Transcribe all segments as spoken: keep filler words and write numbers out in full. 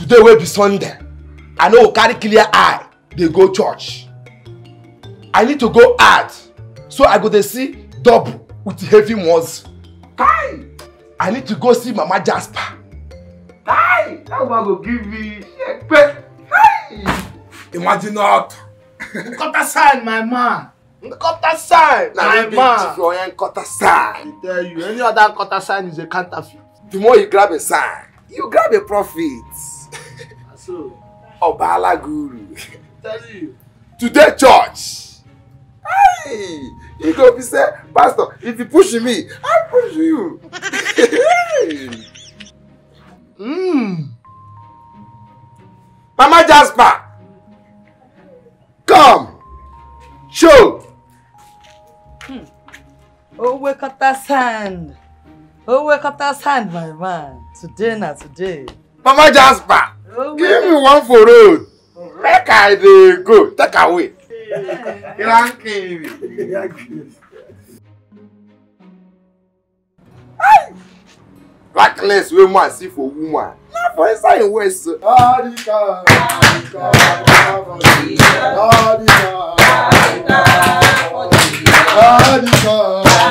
Today wey be Sunday, I no go carry clear eye dey go church. I need to go hard so I go dey see double with heavy muscle. Kai! I need to go see Mama Jasper. Kai! That one go give me shekpe. Kai! Imagine not. Nkota sign, my man. Nkota sign. Na my man. Chief Oyen Nkota sign. I tell you, any other Nkota sign is a counterfeit. The more you grab a sign, you grab a profit. So, Obala Guru. Tell you. Today church. Hey, you go be say, Pastor, if you push me, I push you. Mm. Mama Jasper, come. Show. Hmm. Owekata sand. Owekata sand, my man. Today na today. Mama Jasper, give me one for road. Make I dey go. Take away. Cranky. Blackness wey man see for woman. Na for inside him waist. Adika, adika, adika, adika, adika.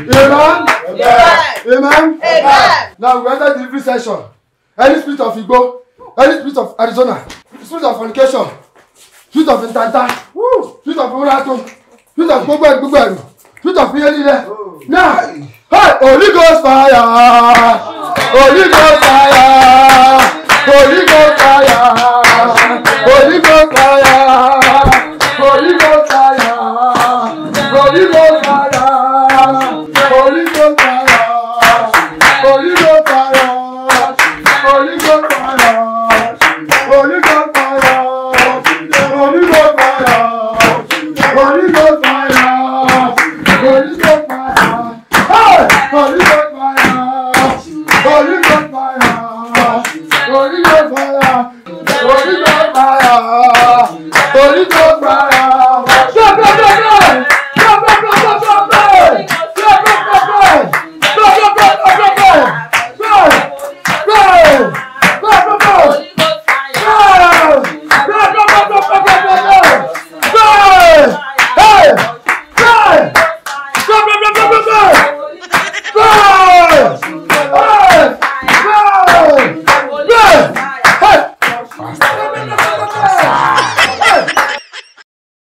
Amen. Amen. Amen. Now we enter the delivery session. Any spirit of Igbo, any spirit of Arizona, spirit of fornication, spirit of Ntanta, spirit of Uratu, spirit of gbogbo ẹ̀rù, gbogbo ẹ̀rù, spirit of ihe niile. Now, hey, Holy Ghost fire, Holy Ghost fire, Holy Ghost fire.